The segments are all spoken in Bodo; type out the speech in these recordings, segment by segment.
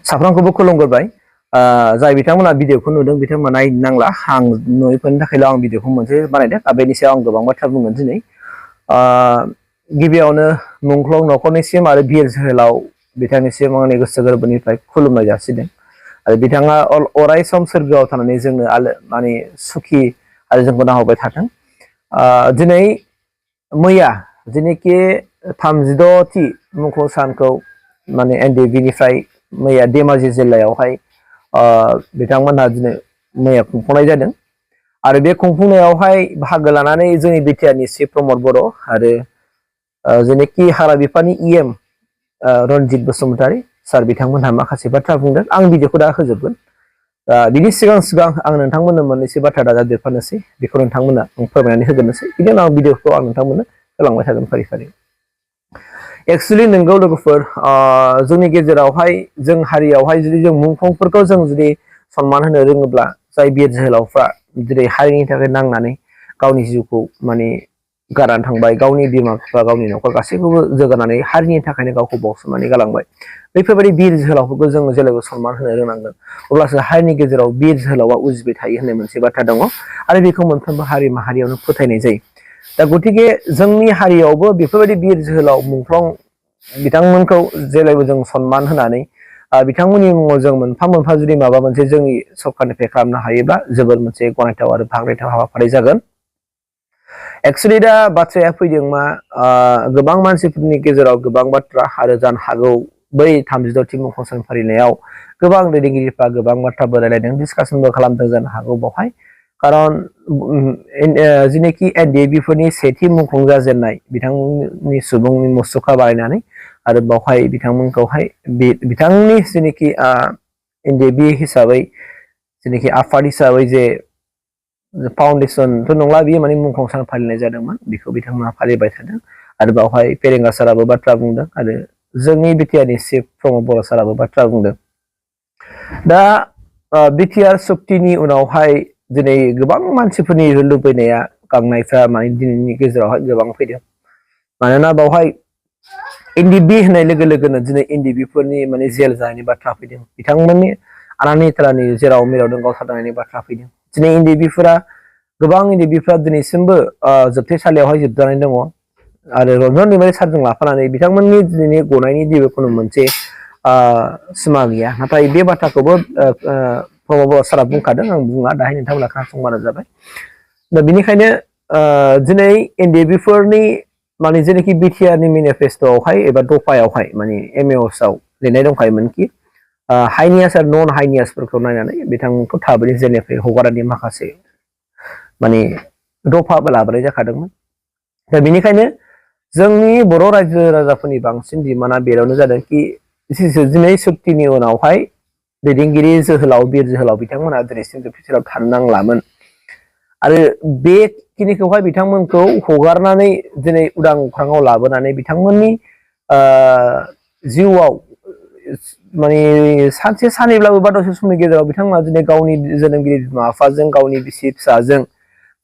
साफ्रोमखौबो खुलुमगोरबाय जाय बिथांमोना भिडिअखौ नुदों बिथांमोना नांला आं नुयैफोरनि थाखायल' आं भिडिअखौ मोनसे बानायदों बेनि सायाव आं गोबां बाथ्रा बुंगोन दिनै गिबियावनो मुंख्लं नखरनिसिम आरो बिर जोहोलाव बिथांनिसिम आंनि गोसो गोरबोनिफ्राय खुलुमनाय जासिदों आरो बिथाङा अराय सम सोरगोआव थानानै जोंनो माने सुखि आरो जोंखौ नाहरबाय थाथों दिनै मैया जेनेखि 36थि मुंख्लं सानखौ माने NDFB निफ्राय मैया धेमाजि जिल्लायावहाय बिथांमोनहा दिनै मैया खुंफुंनाय जादों आरो बे खुंफुंनायावहाय बाहागो लानानै जोंनि बिटिआरनि चिफ प्रमद बर' आरो जेनेखि हारा बिफानि EM रनजित बसुमतारी सार बिथांमोनहा माखासे बाथ्रा बुंदों आं भिडिअखौ दा होजोबगोन बिनि सिगां आं नोंथांमोननो मोननैसो बाथ्रा दाजाबदेरफानोसै बेखौ नोंथांमोना आं फोरमायनानै होग्रोनोसै बिनि उनाव आं भिडिअखौ आं नोंथांमोननो होलांबाय थागोन फारि फारि एक्चुअली नंगौ लोगोफोर जोंनि गेजेरावहाय जों हारियावहाय जुदि जों मुंख्लंफोरखौ जों जुदि सनमान होनो रोङोब्ला जाय बिर जोहोलावफ्रा जेरै हारिनि थाखाय नांनानै गावनि जिउखौ माने गारनानै थांबाय गावनि बिमा बिफा गावनि न'खर गासैखौबो जोगारनानै हारिनि थाखायनो गावखौ बावसोमनानै गालांबाय बेफोरबायदि बिर जोहोलावफोरखौ जों जेब्लाबो सनमान होनो रोंनांगोन अब्लासो हारिनि गेजेराव बिर जोहोलावा उजिबाय थायो होननाय मोनसे बाथ्रा दङ आरो बेखौ मोनफ्रोमबो हारि माहारियावनो फोथायनाय जायो दा गतिके जोंनि हारियावबो बेफोरबायदि बिर जोहोलाव मुंख्लं बिथांमोनखौ जेब्लायबो जों सनमान होनानै बिथांमोननि मुङाव जों मोनफा मोनफा जुदि माबा मोनसे जोंनि सरकारनिफ्राय खालामनो हायोब्ला जोबोर मोनसे गनायथाव आरो बाखनायथाव हाबाफारि जागोन एक्चुअली दा बाथ्राया फैदों मा गोबां मानसिफोरनि गेजेराव गोबां बाथ्रा आरो जानो हागौ बै 36थि मुंख्लं सान फालिनायाव गोबां दैदेनगिरिफ्रा गोबां बाथ्राबो रायलायदों डिसकासनबो खालामदों जानो हागौ बावहाय खारन जेनेखि NDFB फोरनि सेथि मुंख्लं जाजेननाय बिथांमोननि सुबुंनि मुसुखा बानायनानै आरो बावहाय बिथांमोनखौहाय बिथांनि जेनेखि NDFB हिसाबै जेनेखि आफाद हिसाबै जे फाउन्डेसनथ' नंला बियो माने मुंख्लं सान फालिनाय जादोंमोन बेखौ बिथांमोना फालिबाय थादों आरो बावहाय फेरेंगा साराबो बाथ्रा बुंदों आरो जोंनि बिटिआरनि चिफ प्रमद बर' साराबो बाथ्रा बुंदों दा बिटिआर सुक्तिनि उनावहाय दिनै गोबां मानसिफोरनि लुबैनाया गांनायफ्रा माने दिनैनि गेजेरावहाय गोबां फैदों मानोना बावहाय NDFB होननाय लोगो लोगोनो दिनै NDFB फोरनि माने जेल जानायनि बाथ्रा फैदों बिथांमोननि आनानि थालानि जेराव मेरावदों गावथारनायनि बाथ्रा फैदों दिनै NDFB फोरा गोबां NDFB फोरा दिनैसिमबो जोबथेसालियावहाय जोबजानानै दङ आरो रन्जन दैमारि सारजों लाफानानै बिथांमोननि दिनैनि गनायनि जेबो खुनु मोनसे सिमा गैया नाथाय बे बाथ्राखौबो प्रमद बर' सारा बुंखादों आं बुङा दाहाय नोंथांमोना खोनासंबानो जाबाय दा बेनिखायनो दिनै NDFB फोरनि माने जेनेखि बिटिआरनि मेनिफेस्ट'आवहाय एबा दफायावहाय माने MOS आव लिरनाय दंखायोमोनखि हाइनियास आरो नन हाइनियासफोरखौ नायनानै बिथांमोनखौ थाबैनो जेलनिफ्राय हगारनायनि माखासे माने दफाबो लाबोनाय जाखादोंमोन दा बेनिखायनो जोंनि बर' रायजो राजाफोरनि बांसिन डिमान्डआ बेयावनो जादों कि दिनै सुक्तिनि उनावहाय दैदेनगिरि जोहोलाव बिर जोहोलाव बिथांमोनहा दिनैसिम जोबथेसालियाव थानो नांलामोन आरो बेखिनिखौहाय बिथांमोनखौ हगारनानै दिनै उदां अख्राङाव लाबोनानै बिथांमोननि जिउआव माने सानसे सानैब्लाबो बा दसे समनि गेजेराव बिथांमोना दिनै गावनि जोनोमगिरि बिमा बिफाजों गावनि बिसि फिसाजों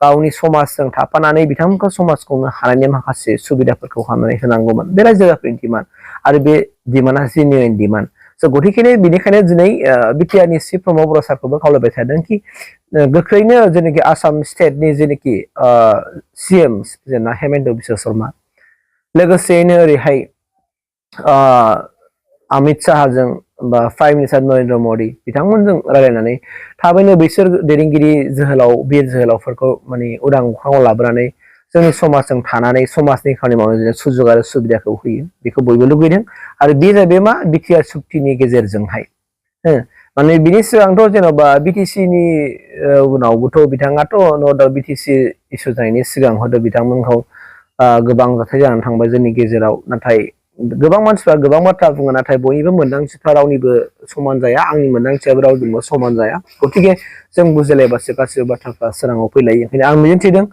गावनि समाजजों थाफानानै बिथांमोनखौ समाज खुंनो हानायनि माखासे सुबिदाफोरखौ खालामनानै होनांगौमोन बे रायजो राजाफोरनि डिमान्ड आरो बे डिमान्डआ जेन्युइन डिमान्ड स' गतिके बेनिखायनो दिनै बिटिआरनि चिफ प्रमद बर' सारखौबो खावलायबाय थादों कि गोख्रैनो जेनेखि आसाम स्टेटनि जेनेखि CM जेनेबा हेमेन्त बिश्व शर्मा लोगोसेयैनो ओरैहाय अमित शाहजों बा प्राइम मिनिस्टार नरेन्द्र मदि बिथांमोनजों रायलायनानै थाबैनो बिसोर दैदेनगिरि जोहोलाव बिर जोहोलावफोरखौ माने उदां अख्राङाव लाबोनानै जोंनि समाजजों थानानै समाजनि खामानि मावनो सुजुग आरो सुबिदाखौ होयो बेखौ बयबो लुगैदों आरो बे जाहैबाय मा बिटिआर सुक्तिनि गेजेरजोंहाय माने बिनि सिगांथ' जेन'बा बिटिसिनि उनावबोथ' बिथाङाथ' नो डाउट बिटिसि इसु जानायनि सिगां हयथ' बिथांमोनखौ गोबां जाथाय जानानै थांबाय जोंनि गेजेराव नाथाय गोबां मानसिफ्रा गोबां बाथ्रा बुङो नाथाय बयनिबो मोनदांथिफ्रा रावनिबो समान जाया आंनि मोनदांथियाबो रावनिबो समान जाया गतिके जों बुजिलायबासो गासिबो बाथ्राफ्रा सोराङाव फैलायो ओंखायनो आं मिजिंथिदों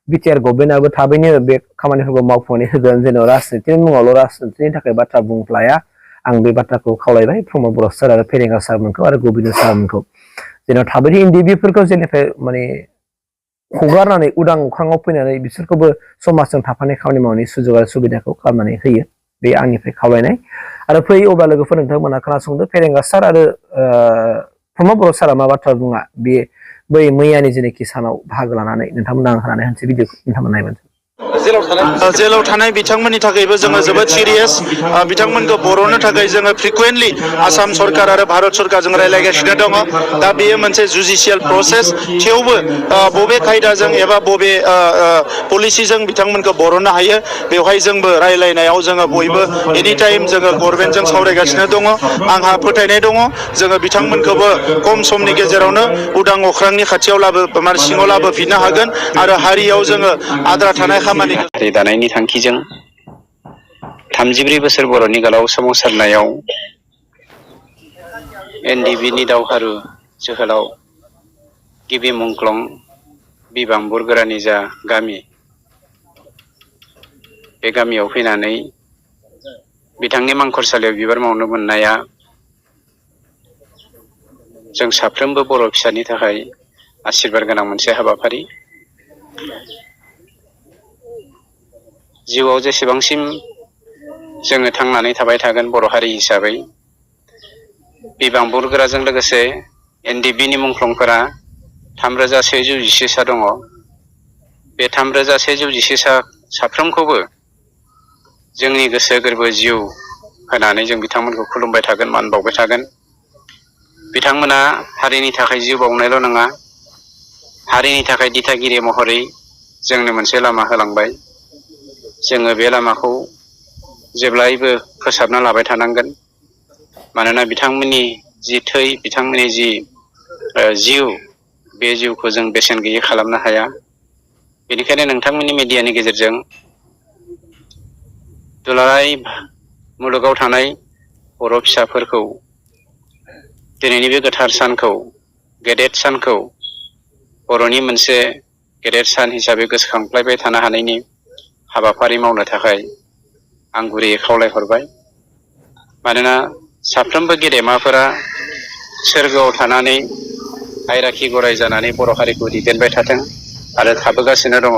बिटिआर गभर्नमेन्टआबो थाबैनो बे खामानिफोरखौ मावफुंनानै होगोन जेन' राजनितिनि मुङावल' राजनितिनि थाखाय बाथ्रा बुंफ्लाया आं बे बाथ्राखौ खावलायबाय प्रमद बर' सार आरो फेरेंगा सारमोनखौ आरो गोबिन्द सारमोनखौ जेन' थाबैनो NDFB-फोरखौ जेनिफ्राय माने हगारनानै उदां अख्राङाव फैनानै बिसोरखौबो समाजजों थाफानाय खामानि मावनायनि सुजुग आरो सुबिदाखौ खालामनानै होयो बे आंनिफ्राय खावलायनाय आरो फै अब्ला लोगोफोर नोंथांमोना खोनासंदो फेरेंगा सार आरो प्रमद बर' सारा मा बाथ्रा बुङा बे बै मैयानि जेनाखि सानाव बाहागो लानानै नोंथांमोना आं होनानै होनसै भिडिअखौ नोंथांमोना नायबानो जेलाव थानाय बिथांमोननि थाखायबो जोङो जोबोद सिरियास बिथांमोनखौ बर'नो थाखाय जोङो फ्रिकुवेन्टलि आसाम सरकार आरो भारत सरकारजों रायलायगासिनो दङ दा बेयो मोनसे जुडिशियेल प्रसेस थेवबो बबे खायदाजों एबा बबे पलिसिजों बिथांमोनखौ बर'नो हायो बेवहाय जोंबो रायलायनायाव जोङो बयबो एनि टाइम जोङो गभर्नमेन्टजों सावरायगासिनो दङ आंहा फोथायनाय दङ जोङो बिथांमोनखौबो खम समनि गेजेरावनो उदां अख्रांनि खाथियाव सिङाव लाबोफिननो हागोन आरो हारियाव जोङो आद्रा थानाय खामानिखौ हारि दानायनि थांखिजों 34 बोसोर बर'नि गोलाव सोमावसारनायाव NDFB दावहारु जोहोलाव गिबि मुंख्लं बिबांबुर गोरानि जा गामि बे गामियाव फैनानै बिथांनि मांखरसालियाव बिबार मावनो मोननाया जों साफ्रोमबो बर' फिसानि थाखाय आशीर्बाद गोनां मोनसे हाबाफारि जिउआव जेसेबांसिम जोङो थांनानै थाबाय थागोन बर' हारि हिसाबै बिबांबुर गोराजों लोगोसे NDFB मुंख्लंफोरा 3111 सा दङ बे 3111 सा साफ्रोमखौबो जोंनि गोसो गोरबो जिउ होनानै जों बिथांमोनखौ खुलुमबाय थागोन मान बावबाय थागोन बिथांमोना हारिनि थाखाय जिउ बावनायल' नङा हारिनि थाखाय दिथागिरि महरै जोंनो मोनसे लामा होलांबाय जोङो बे लामाखौ जेब्लायबो फोसाबना लाबाय थानांगोन मानोना बिथांमोननि जि थै बिथांमोननि जि जिउ बे जिउखौ जों बेसेन गैयै खालामनो हाया बेनिखायनो नोंथांमोननि मिडियानि गेजेरजों दुलाराय मुलुगाव थानाय बर' फिसाफोरखौ दिनैनि बे गोथार सानखौ गेदेर सानखौ बर'नि मोनसे गेदेर सान हिसाबै गोसोखांफ्लायबाय थानो हानायनि हाबाफारि मावनो थाखाय आं गुरैयै खावलायहरबाय मानोना साफ्रोमबो गेदेमाफोरा सोरगोआव थानानै आइराखि गराय जानानै बर' हारिखौ दैदेनबाय थाथों आरो थाबोगासिनो दङ।